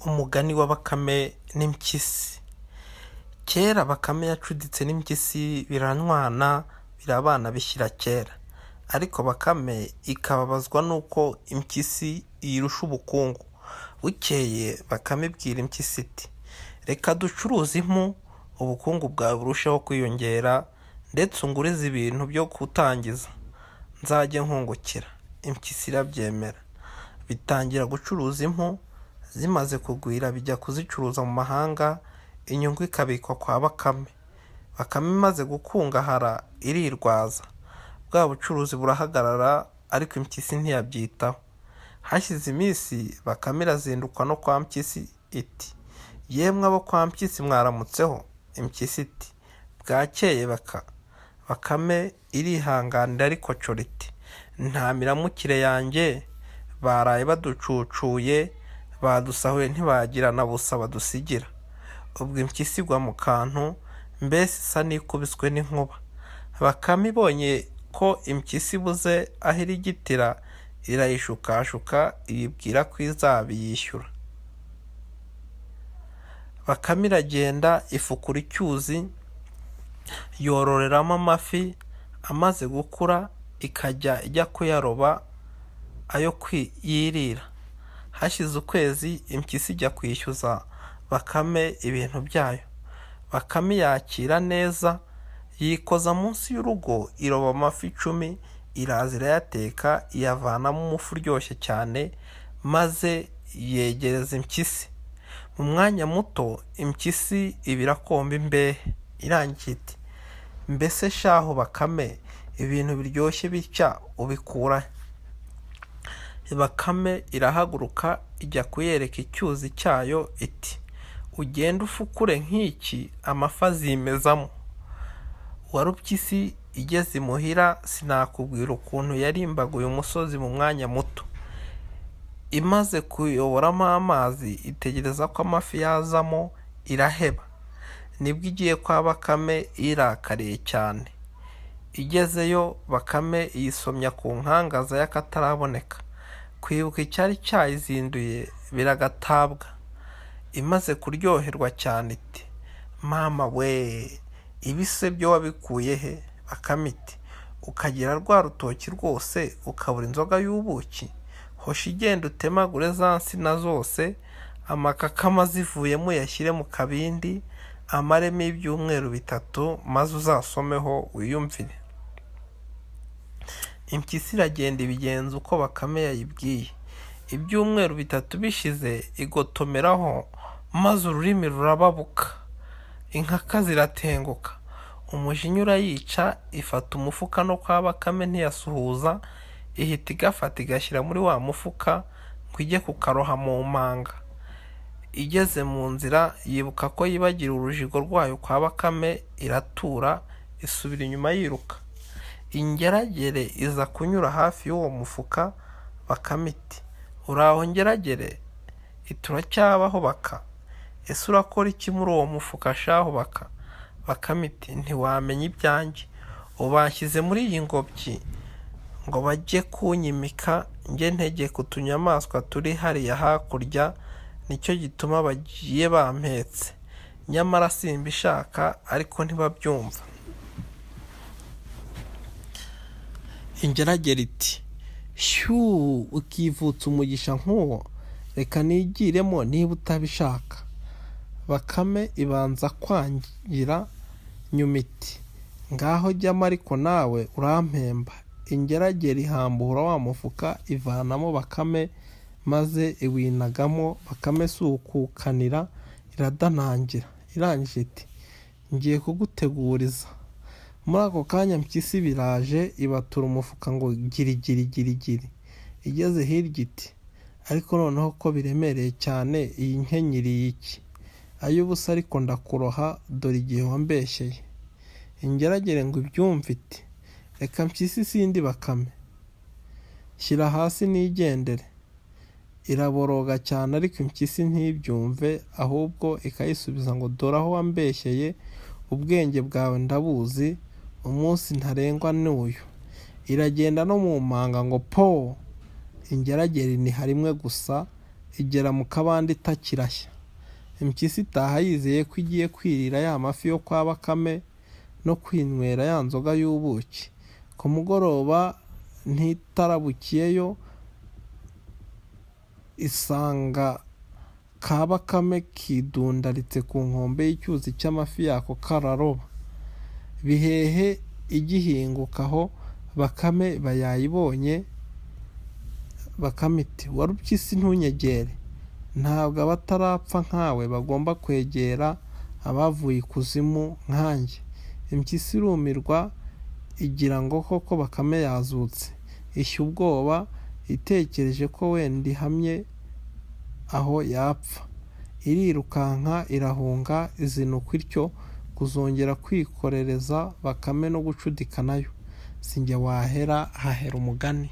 Umugani wa Bakame n'impyisi. Kera Bakame yacuditse n'impyisi biranywana birabana bishyira kera. Ariko Bakame ikababazwa n'uko impyisi iyirusha ubukungu. Bukeye Bakame ibwira impyisi iti "Reka ducuruze impu, ubukungu bwawe burusheho kwiyongera, ndetse ungurize ibintu byo gutangiza, nzajye nkungukira." Impyisi irabyemera. Bitangira gucuruza impu, zimaze kugwira bijya kuzicuruza mu mahanga, inyungu ikabikwa kwa Bakame. Bakame imaze gukungahara irirwaza, bwa bucuruzi burahagarara ariko impyisi ntiyabyitaho. Hashize iminsi Bakame irazindukwa no kwa Mpyisi iti "Yemwe abo kwa Mpyisi mwaramutseho?" Impyisi iti "Bwakeye Baka." Bakame irihanganira arikocora iti "Nta miramukire yanjye, baraye baducucuye, badusahuye ntibagira na busa badusigira." Ubwo impyisi igwa mu kantu, mbese isa n'ikubiswe n'inkuba. Bakame ibonye ko impyisi ibuze aho irigitira, irayishukashuka iyibwira ko izabiyishyura. Bakame iragenda ifukura icyuzi, yororeramo amafi, amaze gukura ikajya ijya kuyaroba ayo yirira. Hashize ukwezi impyisi ijya kwishyuza Bakame ibintu byayo. Bakame iyakira neza, yikoza munsi y'urugo iroba amafi 10, iraza irayateka, iyavanamo umufu uryoshye cyane, maze yegereza impyisi. Mu mwanya muto impyisi iba irakomba imbehe. Irangije iti "Mbese shahu Bakame, ibintu biryoshye bitya ubikura he?" Bakame irahaguruka ijya kuyereka icyuzi cyayo iti "Ugende ufukure nk'iki amafi azimezamo." Warupyisi igeze imuhira sinakubwira ukuntu yarimbaguye umusozi mu mwanya muto. Imaze kuyoboramo amazi itegereza ko amafi yazamo iraheba. Nibwo igiye kwa Bakame iyirakariye cyane. Igezeyo Bakame iyisomya ku nkangaza y'akataraboneka. Kwibuka icyari cyayizinduye biragatabwa. Imaze kuryoherwa cyane iti "Mama we, ibi se byo wabikuye he?" Bakame iti "Ukagira rwa rutoki rwose ukabura inzoga y'ubuki? Hoshi genda utemagure za nsina zose, amakakama azivuyemo uyashyire mu kabindi, amaremo ibyumweru 3, maze uzasomeho wiyumvire." Impyisi iragenda ibigenza uko Bakame yayibwiye. Ibyumweru 3 bishize igotomeraho maze ururimi rurababuka, inkaka ziratenguka, umujinya urayica, ifata umufuka no kwa Bakame ntiyasuhuza, ihita igafata igashyira muri wa mufuka ngo ijye kukaroha mu manga. Igeze mu nzira yibuka ko yibagiriwe urujigo rwayo kwa Bakame, iratura isubira inyuma yiruka. Ingeragere iza kunyura hafi y'uwo mufuka, Bakame iti "Uraho Ngeragere?" Iti "Uracyabaho Baka? Ese urakora iki muri uwo mufuka shahu Baka?" Bakame iti "Ntiwamenya ibyanjye, ubu banshyize muri iyi ngobyi ngo bajye kunyimika njye ntegeka utunyamaswa turi hariya hakurya, nicyo gituma bagiye bampetse. Nyamara simbishaka ariko ntibabyumva." Ingeragere iti "Shyuu, ukivutsa umugisha nk'uwo, reka nigiremo niba utabishaka." Bakame ibanza kwangira nyuma iti "Ngaho jyamo ariko nawe urampemba." Ingeragere ihambura wa mufuka ivanamo Bakame maze iwinagamo, Bakame si ukuwukanira iradanangira. Irangije iti "Ngiye kuguteguriza." Muri ako kanya mpyisi iba iraje ibatura umufuka ngo giri giri giri giri. Igeze hirya iti "Ariko noneho ko biremereye cyane, iyi nkenyeri iriye iki? Ay'ubusa ariko ndakuroha dore igihe wambeshyeye." Ingeragere ngo ibyumve iti "Reka mpyisi sindi Bakame, shyira hasi nigendere." Iraboroga cyane ariko impyisi ntibyumve, ahubwo ikayisubiza ngo "Dore aho wambeshyeye, ubwenge bwawe ndabuzi, umunsi ntarengwa ni uyu." Iragenda no mu manga ngo poo! Ingeragere iniha rimwe gusa. Igera mu kabande itakirashya. Impyisi itaha yizeye ko igiye kwirira ya mafi yo kwa Bakame no kwinywera ya nzoga y'ubuki. Ku mugoroba ntitarabukiyeyo, isanga ka Bakame kidundaritse ku nkombe y'icyuzi cy'amafi yako kararoba. Bihehe igihinguka aho, Bakame iba yayibonye. Bakame iti: "Warupyisi ntunyegere, ntabwo abatarapfa nkawe bagomba kwegera abavuye ikuzimu nkanjye." Impyisi irumirwa, igira ngo koko Bakame yazutse. Ishya ubwoba, itekereje ko wenda ihamye aho yapfa. Irirukanka irahunga, izinukwa ityo kuzongera kwikorereza Bakame no gucudika na yo. Si jye wahera, hahera umugani.